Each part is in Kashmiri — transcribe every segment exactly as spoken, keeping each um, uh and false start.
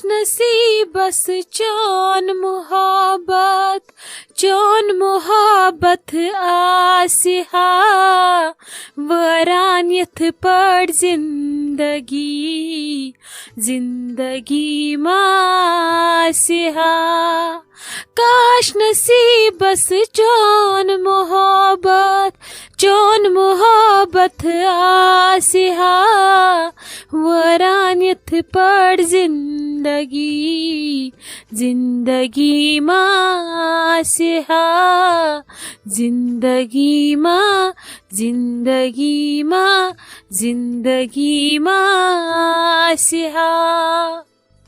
نصیٖبس چون محبت، چون محبت آسہِ ہا، وٲران یِتھ پٲٹھۍ زندگی، زندگی ما آسہِ ہا۔ کاش نصیٖبس چون محبت، چون محبت آسہِ ہا، وٲران یِتھ پٲٹھۍ زندگی، زندگی ما آسہِ ہا، زندگی ما، زندگی ما، زندگی ما آسہِ ہا۔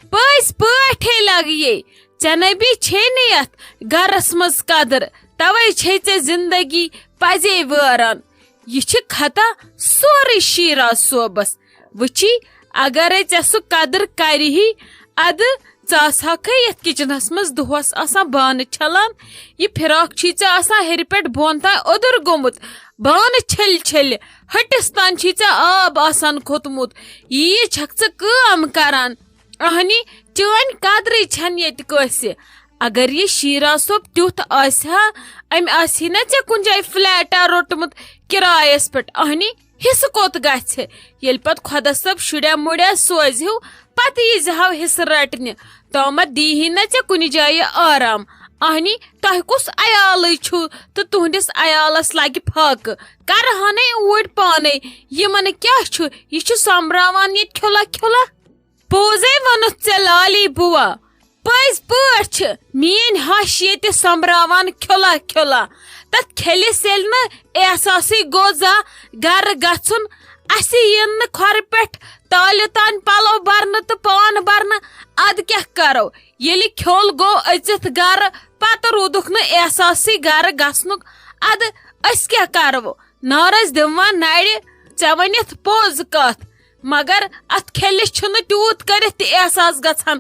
پٔزۍ پٲٹھۍ لگیے ژےٚ نبی چھے نہٕ یتھ گرس منٛز قدر، توے چھے ژےٚ زندگی پزے وٲران۔ یہِ چھِ خطا سورُے شیراز صٲبس۔ وٕچھی، اگرے ژےٚ سُہ قدر کرِہی، ادٕ ژٕ آسہکھے یتھ کچنس منٛز دۄہس آسان بانہٕ چھلان۔ یہِ فراک چھی ژےٚ آسان ہیٚرِ پٮ۪ٹھ بۄن تام اوٚدُر گوٚمُت، بانہٕ چھٔلۍ چھٔلۍ ہٹِس تام چھی ژےٚ آب آسان کھوٚتمُت۔ یی چھکھ ژٕ کٲم کران۔ اہنی، چٲنۍ قدرٕے چھنہٕ ییٚتہِ کٲنٛسہِ۔ اگر یہِ شیراز صٲب تیُتھ آسہِ ہا، أمۍ آسہِ ہے نہ ژےٚ کُنہِ جایہِ فلیٹا روٚٹمُت کرایس پٮ۪ٹھ۔ اہنی، حصہٕ کوٚت گژھِ؟ ییٚلہِ پتہٕ خۄدا صٲب شُریا مُڑیا سوزِ ہیو، پتہٕ یی زِ ہاو حصہٕ رٹنہِ۔ تامتھ دی ہے نہ ژےٚ کُنہِ جایہِ آرام۔ اہنی، تۄہہِ کُس عیالٕے چھُو تہٕ تُہنٛدِس عیالس لگہِ فاقہٕ؟ کرٕ ہنے اوٗرۍ پانے۔ یِمن کیٛاہ چھُ؟ یہِ چھُ سۄمبراوان ییٚتہِ کھُلا کھُلا۔ پوٚزے ووٚنُتھ ژےٚ لالی بُوا، پٔزۍ پٲٹھۍ چھِ میٲنۍ ہش ییٚتہِ سۄمبراوان کھُلا کھُلا۔ تتھ کھیلِس ییٚلہِ نہٕ احساسٕے گوٚو زانٛہہ گرٕ گژھُن، اسہِ یِن نہٕ کھۄرٕ پٮ۪ٹھ تالہِ تام پلو برنہٕ تہٕ پان برنہٕ، ادٕ کیٛاہ کرو؟ ییٚلہِ کھیوٚل گوٚو أژِتھ گرٕ، پتہٕ روٗدُکھ نہٕ احساسٕے گرٕ گژھنُک، ادٕ أسۍ کیٛاہ کرو؟ نارس دِوان نرِ، ژےٚ ؤنِتھ پوٚز کتھ، مگر اتھ کھیلِس چھُنہٕ تیوٗت کٔرِتھ تہِ احساس گژھان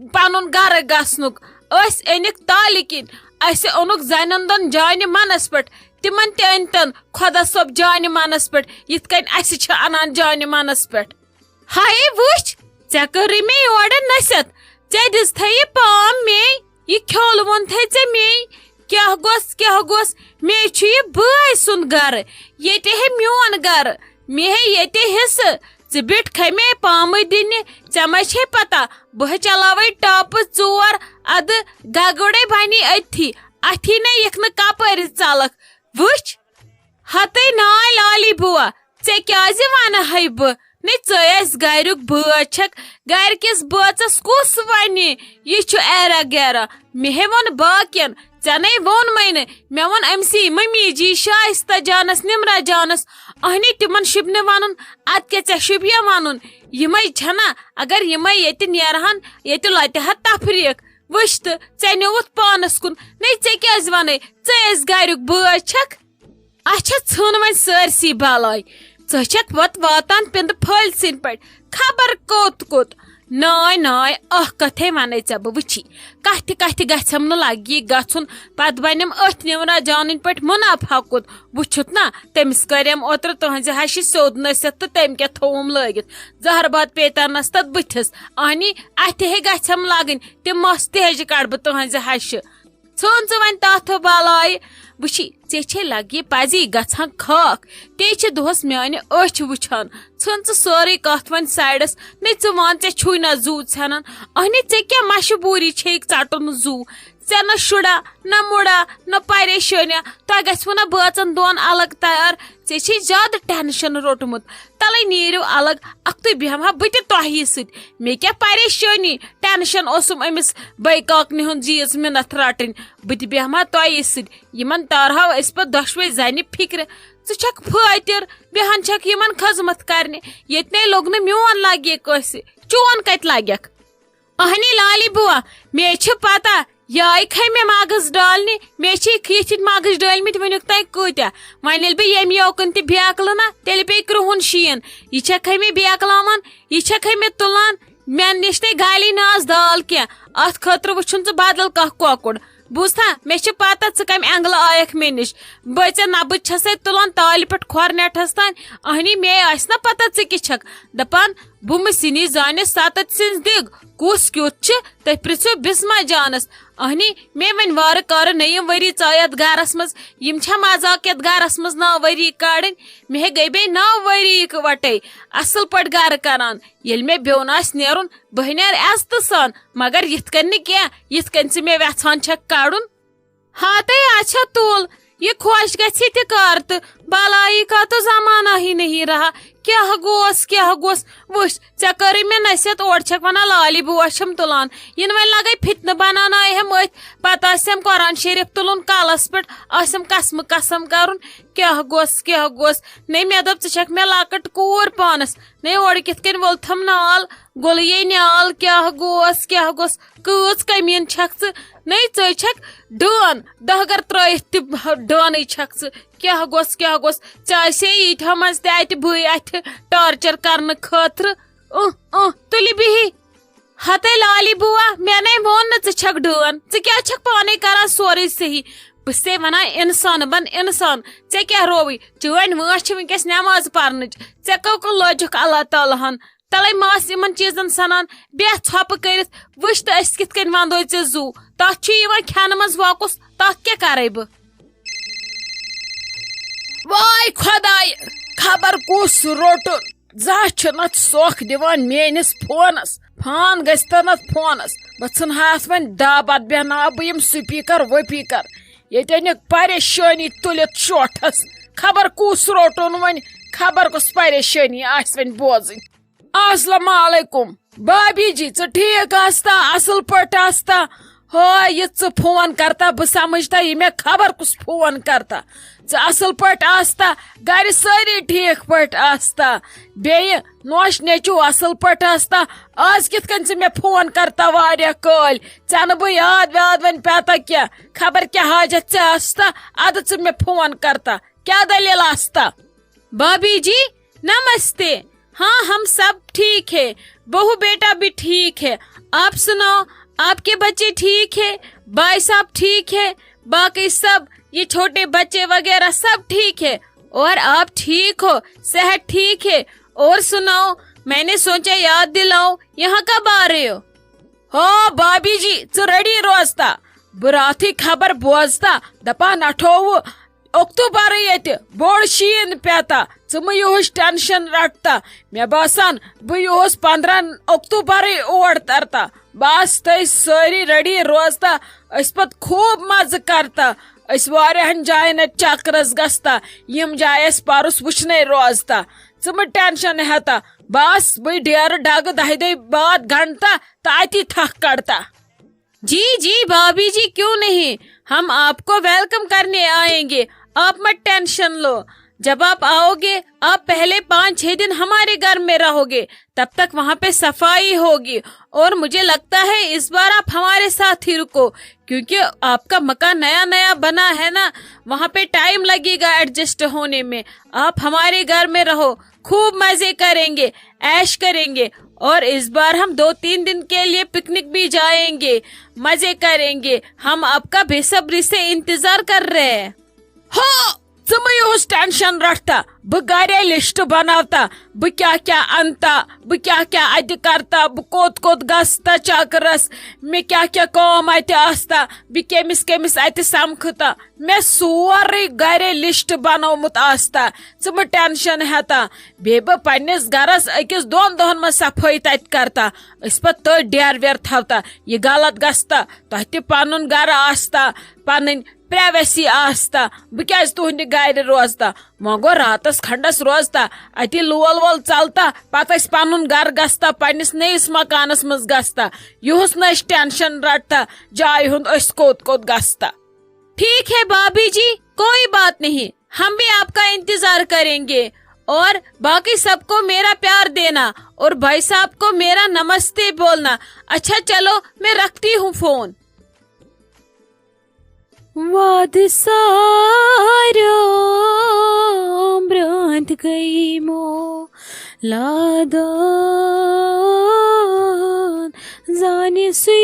پنُن گرٕ گژھنُک۔ أسۍ أنِکھ تالہِ کِنۍ، اسہِ اوٚنُکھ زنٮ۪ن دۄن جانہِ منس پٮ۪ٹھ، تِمن تہِ أنۍتن خۄدا صٲب جانہِ منس پٮ۪ٹھ، یِتھ کٔنۍ اسہِ چھِ انان جانہِ منس پٮ۪ٹھ۔ ہاے وٕچھ، ژےٚ کٔرٕے مےٚ یورٕ نصیحت، ژےٚ دِژتھے یہِ پام مے، یہِ کھیوٚل ووٚنتھے ژےٚ مے۔ کیٛاہ گوٚژھ، کیٛاہ گوٚژھ؟ مے چھُ یہِ بٲے سُنٛد گرٕ، ییٚتہِ ہے میون گرٕ، مے ہے ییٚتہِ حصہٕ۔ ژٕ بیٖٹھکھے مے پامہٕ دِنہِ، ژےٚ ما چھے پتہ بہٕ ہے چلاوے ٹاپہٕ ژور، ادٕ گگُڑے بنی أتھی، اتھی نے یِکھ نہٕ کپٲرۍ ژلکھ۔ وٕچھ، ہتے ناے لالی بُوا، ژےٚ کیٛازِ ونہٕ ہے بہٕ؟ نے ژٕے اَسہِ گرُک بٲژ چھکھ، گرِ کِس بٲژس کُس ونہِ؟ یہِ چھُ ایرا گیرا۔ مےٚ ہے ووٚن باقین، ژےٚ نے ووٚنمے نہٕ۔ مےٚ ووٚن أمۍ سی ممی جی، شایستہ جانس، نمرہ جانس، اہنی تِمن شوٗبہِ نہٕ ونُن، ادٕ کیٛاہ ژےٚ شوٗبیا ونُن؟ یِمے چھنا، اگر یِمے ییٚتہِ نیرہن، ییٚتہِ لۄتہِ ہا تفریٖق۔ وٕچھ تہٕ، ژےٚ نیوٗتھ پانس کُن۔ نے ژےٚ کیٛازِ ونے؟ ژٕے اَسہِ گرُک بٲژ چھکھ۔ اچھا، ژھٕن وۄنۍ سٲرسٕے بلاے۔ ژٕ چھکھ وت واتان پِندٕ پھٔلۍ سٕنٛدۍ پٲٹھۍ خبر کوٚت کوٚت۔ ناے ناے، اکھ کتھے ونے ژےٚ بہٕ وٕچھی۔ کتھِ کتھِ گژھٮ۪م نہٕ لگہِ یہِ گژھُن، پتہٕ بنٮ۪م أتھۍ نمرہ جانٕنۍ پٲٹھۍ منافع کوٚت۔ وُچھُتھ نا، تٔمِس کریٚم اوترٕ تُہنزِ ہشہِ سیوٚد نٔسِتھ تہٕ تٔمۍ کیٛاہ تھووُم لٲگِتھ؟ زہر باد پیتنس تتھ بٕتھِس۔ اہنی، اتھِ ہے گژھٮ۪م لگٕنۍ، تِم مس تہِ ہیٚجہِ کڑٕ بہٕ تُہنزِ ہشہِ۔ ژھٕن ژٕ وۄنۍ تتھ بلایہِ۔ وٕچھی، ژےٚ چھے لگہِ پزی گژھان خاک۔ تے چھِ دۄہس میانہِ أچھ وٕچھان۔ ژھٕن ژٕ سٲرٕے کتھ وۄنۍ سایڈس۔ نے ژٕ وَن، ژےٚ چھُے نہ زُو ژھٮ۪نان؟ اہنہِ، ژےٚ کیٛاہ مجبوٗری چھے ژٹُن زُو؟ ژےٚ نہ شُرا، نہ مُڑا، نہ پریشٲنیا۔ تۄہہِ گژھِوٕ نہ بٲژن دۄن الگ تیار۔ ژےٚ چھے زیادٕ ٹینشن روٚٹمُت۔ تلے نیٖرِو الگ، اکھتُے بیٚہمہٕ ہا بہٕ تہِ تۄہی سۭتۍ۔ مےٚ کیٛاہ پریشٲنی، ٹینشن اوسُم أمِس بٲے کاکنہِ ہُنٛد زیٖز مِنتھ رٹٕنۍ۔ بہٕ تہِ بیٚہمہٕ ہا تۄہی سۭتۍ۔ یِمن تارہو أسۍ پتہٕ دۄشوے زنہِ فِکرِ۔ ژٕ چھکھ فٲطر، بیٚہان چھکھ یِمن خدمت کرنہِ۔ ییٚتہِ نے لوٚگ نہٕ میون لگہِ کٲنٛسہِ، چون کتہِ لگٮ۪کھ؟ اہنی لالی بُوا، مےٚ چھِ پتہ، یہِ آیہِ کھے مےٚ مغز ڈالنہِ، مےٚ چھِ یِتھۍ یِتھۍ مغز ڈٲلمٕتۍ وٕنیُک تام کۭتیاہ۔ وۄنۍ ییٚلہِ بہٕ ییٚمہِ یوکُن تہِ بیکلہٕ نا، تیٚلہِ پیٚیہِ کرٛہُن شیٖن۔ یہِ چھکھے مےٚ بیکلاوان، یہِ چھکھے مےٚ تُلان، مےٚ نِش نے گالی نہٕ آز دال کینٛہہ۔ اتھ خٲطرٕ وٕچھُن ژٕ بدل کانٛہہ کۄکُر۔ بوٗزتھا، مےٚ چھِ پتہ ژٕ کمہِ اینگلہٕ آیکھ مےٚ نِش۔ بہٕ ژےٚ نبٕژ چھسے تُلان تالہِ پٮ۪ٹھ کھۄر نیٹھس تام۔ اہنی، مے آسہِ نا پتہ ژٕ کہِ چھکھ۔ دپان، بُمہٕ سِنی زانہِ ستتھ سٕنٛز دِگ، کُس کیُتھ چھِ؟ تُہۍ پرٛژھِو بسمہ جانس۔ اہنی، مےٚ وۄنۍ وارٕ کارٕ نٔیِم ؤری ژاے یتھ گرس منٛز۔ یِم چھا مذاق یتھ گرس منٛز نو ؤری کڑٕنۍ؟ مےٚ گٔے بیٚیہِ نو ؤری اِکوٹے اصل پٲٹھۍ گرٕ کران۔ ییٚلہِ مےٚ بیوٚن آسہِ نیرُن، بہٕ نیرٕ عزتہٕ سان، مگر یِتھ کٔنۍ نہٕ کینٛہہ، یِتھ کٔنۍ ژٕ مےٚ وٮ۪ژھان چھکھ کڑُن۔ ہاتے اچھا تُل، یہِ خۄش گژھِ تہِ کر تہٕ بلایی کا تو زمانہ ہی نہیں رہا۔ کیٛاہ گوس، کیٛاہ گوس؟ وٕچھ، ژےٚ کٔرٕے مےٚ نصیحت، اورٕ چھکھ ونان لالی بوا چھم تُلان۔ یِنہٕ وۄنۍ لگے فتنہٕ بناوناوہم أتھۍ، پتہٕ آسٮ۪م قرآن شریف تُلُن کلس پٮ۪ٹھ، آسٮ۪م قسمہٕ قسم کرُن۔ کیٛاہ گوس، کیٛاہ گوس؟ نے مےٚ دوٚپ، ژٕ چھکھ مےٚ لۄکٕٹ کوٗر پانس، نے اورٕ کِتھ کٔنۍ ووٚلتھم نال، گوٚلہٕ یے نیال، کیٛاہ گوس، کیٛاہ گوس؟ کۭژ کٔمیٖن چھکھ ژٕ؟ نے ژٕے چھکھ ڈٲن، دہ گر ترٲیِتھ تہِ ڈٲنٕے چھکھ ژٕ۔ کیٛاہ گوٚژھ، کیٛاہ گوٚژھ؟ ژےٚ آسے ییٖتہو منٛز تہِ اتہِ بٕے اتھِ ٹارچر کرنہٕ خٲطرٕ۔ اُہ، اُہ، تُلہِ بِہی۔ ہتے لالی بوا، مےٚ نے ووٚن نہٕ ژٕ چھکھ ڈٲن۔ ژٕ کیٛازِ چھکھ پانے کران سورُے صحیح؟ بہٕ چھسے ونان انسان بن انسان۔ ژےٚ کیٛاہ رووٕے؟ چٲنۍ وٲنٛس چھِ وٕنکیٚس نٮ۪ماز پرنٕچ۔ ژےٚ کَو کَو لٲجِکھ اللہ تعالیٰ ہن؟ تَلَے ما آسہٕ یِمن چیٖزن سَنان؟ بیٚہہ ژھۄپہٕ کٔرِتھ، وٕچھ تہٕ أسۍ کِتھ کٔنۍ وَندوے ژےٚ زُو۔ تَتھ چھُ یِوان کھٮ۪نہٕ منٛز وۄکُس، تَتھ کیٛاہ کَرَے بہٕ؟ واے خۄداے، خبر کُس روٚٹُن۔ زانٛہہ چھُنہٕ اَتھ سۄکھ دِوان میٲنِس فونس۔ فان گژھِ تن اَتھ فونس۔ بہٕ ژھٕنہٕ ہا اَتھ وۄنۍ دَب، اَتھ بیٚہناوٕ بہٕ یِم سپیٖکر وپیٖکر۔ ییٚتہِ أنِکھ پریشٲنی تُلِتھ شوٹھس۔ خبر کُس روٚٹُن وۄنۍ، خبر کۄس پریشٲنی آسہِ وۄنۍ بوزٕنۍ۔ السلام علیکم۔ بابی جی، ژٕ ٹھیٖک آستا؟ اصل پٲٹھۍ آستا؟ ہاے، یہِ ژٕ فون کرتا، بہٕ سمجھتا یہِ مےٚ خبر کُس فون کرتا۔ ژٕ اصل پٲٹھۍ آستا؟ گرِ سٲری ٹھیٖک پٲٹھۍ آستا؟ بیٚیہِ نوش نیٚچو اصل پٲٹھۍ آستا؟ آز کِتھ کٔنۍ ژٕ مےٚ فون کرتا واریاہ کٲلۍ؟ ژےٚ نہٕ بہٕ یاد واد وۄنۍ پیتا کینٛہہ۔ خبر کیٛاہ حاجت ژےٚ آستا، ادٕ ژٕ مےٚ فون کرتا؟ کیٛاہ دٔلیٖل آستا؟ بابی جی، نمستے۔ ہاں، ہم سب ٹھیک ہے۔ بہو بیٹا بھی ٹھیک ہے۔ آپ سناؤ، آپ کے بچے ٹھیک ہے؟ بھائی صاحب ٹھیک ہے؟ باقی سب، یہ چھوٹے بچے وغیرہ سب ٹھیک ہے؟ اور آپ ٹھیک ہو؟ صحت ٹھیک ہے؟ اور سناؤ، میں نے سوچا یاد دلاؤ، یہاں کب آ رہے ہو؟ ہو بابی جی، ژٕ ریڈی روزتا؟ بہٕ راتھٕے خبر بوزتا، دپان نٹھووُ اکتوبرٕے ییٚتہِ بوٚڑ شیٖن پیتا۔ ژٕ مہٕ یِہُس ٹینشن رٹتا۔ مےٚ باسان، بہٕ یِہُس پندرہ اکتوبرٕے اور ترتا۔ بس تُہۍ سٲری ریڈی روزتا، أسۍ پتہٕ خوٗب مزٕ کرتا۔ أسۍ واریاہن جاین اتہِ چکرس گژھتا، یِم جایہِ اَسہِ پرُس وٕچھنے روزتا۔ ژٕ مہٕ ٹینشن ہیتا۔ بس بہٕ ڈیرٕ ڈگہٕ دہہِ دۄہہِ بعد گنڈتا تہٕ اتی تھکھ کڑتا۔ جی، جی، بھابھی جی، کیوں نہیں؟ ہم آپ کو ویلکم کرنے آئیں گے، آپ مت ٹینشن لو۔ جب آپ آؤ گے، آپ پہلے پانچ چھ دن ہمارے گھر میں رہو گے، تب تک وہاں پہ صفائی ہوگی، اور مجھے لگتا ہے اس بار آپ ہمارے ساتھ ہی رکو، کیونکہ آپ کا مکان نیا نیا بنا ہے نا، وہاں پہ ٹائم لگے گا ایڈجسٹ ہونے میں۔ آپ ہمارے گھر میں رہو، خوب مزے کریں گے، عیش کریں گے، اور اس بار ہم دو تین دن کے لیے پکنک بھی جائیں گے، مزے کریں گے۔ ہم آپ کا بے صبری سے انتظار کر رہے ہیں۔ ہو، ژٕ مہٕ یِہُس ٹینشن رٹھ تا، بہٕ گرے لسٹ بناوتا، بہٕ کیٛاہ کیٛاہ انتا، بہٕ کیٛاہ کیٛاہ اتہِ کرتا، بہٕ کوٚت کوٚت گژھتا چکرس، مےٚ کیٛاہ کیٛاہ کٲم اتہِ آستا، بہٕ کٔمِس کٔمِس اتہِ سمکھتا، مےٚ سورُے گرے لسٹ بنومُت آستا۔ ژٕ مہٕ ٹینشن ہیتا، بیٚیہِ بہٕ پننِس گرس أکِس دۄن دۄہن منٛز صفٲیی تتہِ کرتا، أسۍ پتہٕ تٔتھۍ ڈیر ویر تھاوتا، یہِ غلط گژھتا، تۄہہِ تہِ پنُن گرٕ آستا، پنٕنۍ پرایویسی آستا، بہٕ کیازِ تُہنٛدِ گرِ روزتا؟ وۄنۍ گوٚو راتس کھنڈس روزتا، اتی لول وول ژلتا، پتہٕ ٲسۍ پنُن گرٕ گژھتا، پننِس نٔیِس مکانس منٛز گژھتا، یِہُس نہٕ أسۍ ٹینشن رٹتا جایہِ ہُنٛد أسۍ کوٚت کوٚت گژھتا۔ ٹھیک ہے بابی جی، کوئی بات نہیں، ہم بھی آپ کا انتظار کریں گے، اور باقی سب کو میرا پیار دینا، اور بھائی صاحب کو میرا نمستے بولنا۔ اچھا چلو، میں رکھتی ہوں فون۔ وعدٕ سارام برٛونٛٹھ گٔے مو لادان، زانہِ سُے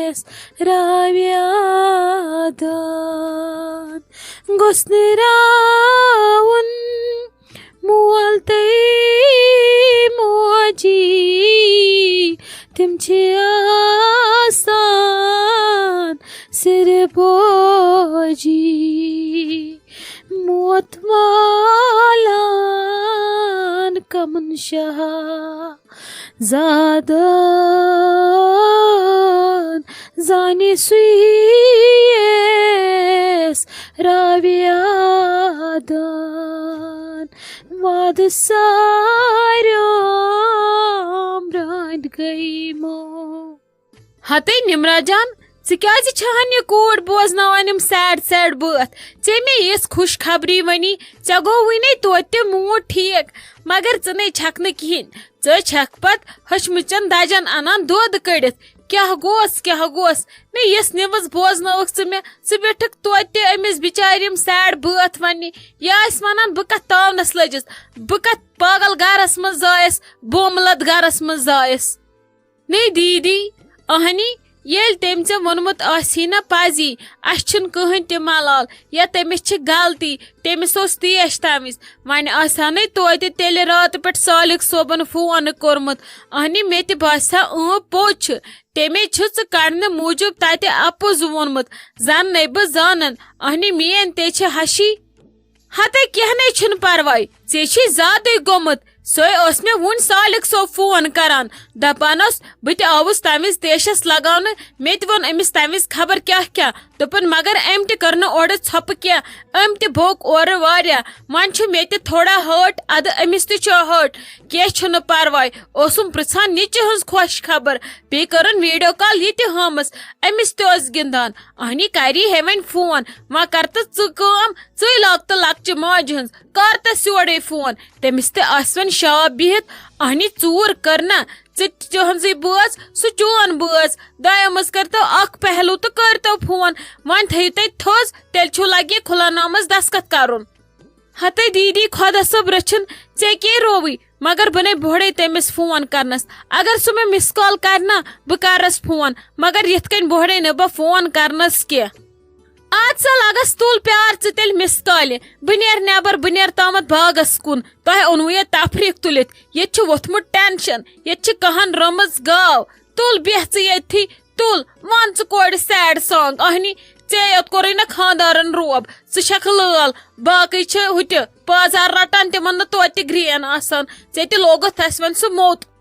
اَسہِ راویادان۔ گوٚژھ نہٕ راوُن مول تہٕ تِم چھِ آسان سِرِ بوجی، موت والان کمن شاہ زادن، زانہِ سُے ییس راویادن، وعدٕ سارم رٲنٛدۍ گٔیمو۔ ہتے نمرا جان، ژٕ کیازِ چھہن یہِ کوٗر بوزناوان یِم sad sad بٲتھ؟ ژےٚ مےٚ یِژھ خوش خبری ؤنی، ژےٚ گوٚوُے نے توتہِ تہِ mood ٹھیٖک، مگر ژٕ نے چھکھ نہٕ کِہیٖنۍ۔ ژٕ چھکھ پتہٕ ہشمٕچن دجن انان دۄد کٔڑِتھ۔ کیاہ گوس، کیاہ گوس؟ مےٚ یِژھ نِوٕز بوزنٲوٕکھ ژٕ مےٚ۔ ژٕ بیٖٹھکھ توتہِ تہِ أمِس بِچارِ یِم sad بٲتھ وننہِ۔ یہِ آسہِ ونان، بہٕ کتھ تاونس لٔجِس، بہٕ کتھ پاگل گرس منٛز زایس، بوملت گرس منٛز زایس۔ نے دیٖدی، اہنی، ییٚلہِ تٔمۍ ژےٚ ووٚنمُت آسی نہ پزی، اسہِ چھُنہٕ کٕہٕنۍ تہِ ملال، یا تٔمِس چھِ غلطی، تٔمِس اوس تیش تمہِ وِزِ، وۄنۍ آسہِ ہا نے توتہِ تیٚلہِ راتہٕ پٮ۪ٹھ سالِک صٲبن فون کوٚرمُت۔ اہنی، مےٚ تہِ باسہِ ہا، اۭں، پوٚز چھُ، تٔمے چھُ ژٕ کڑنہٕ موٗجوٗب تتہِ اپُز ووٚنمُت، زن نے بہٕ زانن، اہنی، میٲنۍ تے چھِ ہشی۔ ہتے کینٛہہ نے چھُنہٕ پرواے، ژےٚ چھُے زیادٕے گوٚمُت۔ سۄے ٲس مےٚ وُنہِ سالِک صٲب فون کران، دپان اوس، بہٕ تہِ آوُس تمہِ وِزِ تیشس لگاونہٕ، مےٚ تہِ ووٚن أمِس تمہِ وِزِ خبر کیٛاہ کیٛاہ۔ دوٚپُن، مگر أمۍ تہِ کٔر نہٕ اورٕ ژھۄپہٕ کینٛہہ، أمۍ تہِ بوٚک اورٕ واریاہ۔ وۄنۍ چھُ مےٚ تہِ تھوڑا hurt، ادٕ أمِس تہِ چھُ hurt۔ کینٛہہ چھُنہٕ پرواے، اوسُم پرژھان نِچہِ ہٕنٛز خۄش خبر، بیٚیہِ کٔرٕن video call یہِ تہِ ہٲمٕس، أمِس تہِ اوس گِنٛدان۔ اہنی، کری ہے وۄنۍ فون، وۄنۍ کر تہٕ ژٕ کٲم، ژٕے لاگ تہٕ لۄکچہِ ماجہِ ہٕنٛز، کر تس یورے فون، تٔمِس تہِ آسہِ وۄنۍ شاپ بِہِتھ۔ اہنی، ژوٗر کٔر نہ، ژٕ تہِ تِہنٛزٕے بٲژ، سُہ چون بٲژ، دۄیو منٛز کٔرۍتو اکھ پہلو تہٕ کٔرۍتو فون۔ وۄنۍ تھٲیِو تُہۍ تھوٚز، تیٚلہِ چھُو لگہِ خُلانامس دستخط کرُن۔ ہتے دیٖدی، خۄدا صٲب رٔچھِن، ژےٚ کیٛاہ رووٕے؟ مگر بہٕ نے بۄہڑے تٔمِس فون کرنس۔ اگر سُہ مےٚ miss call کرِ نا، بہٕ کرس فون، مگر یِتھ کٔنۍ بۄہڑے نہٕ بہٕ فون کرنس کینٛہہ۔ اد سا لگس تُل پیار ژٕ تیٚلہِ miss callہِ۔ بہٕ نیرٕ نٮ۪بر، بہٕ نیرٕ تامتھ باغس کُن۔ تۄہہِ اوٚنوُ ییٚتہِ تفریٖق تُلِتھ۔ ییٚتہِ چھُ ووٚتھمُت tension، ییٚتہِ چھِ کہن رٔمٕژ گاو۔ تُل بیٚہہ ژٕ ییٚتھی، تُل، وَن ژٕ کورِ sad song۔ اہنی، ژےٚ یوت کوٚرُے نہ خاندارن روب، ژٕ چھکھ لٲل، باقٕے چھِ ہُتہِ بازار رٹان، تِمن نہٕ توتہِ گرٛین آسان۔ ژےٚ تہِ لوگُتھ اَسہِ وۄنۍ سُہ موٚت۔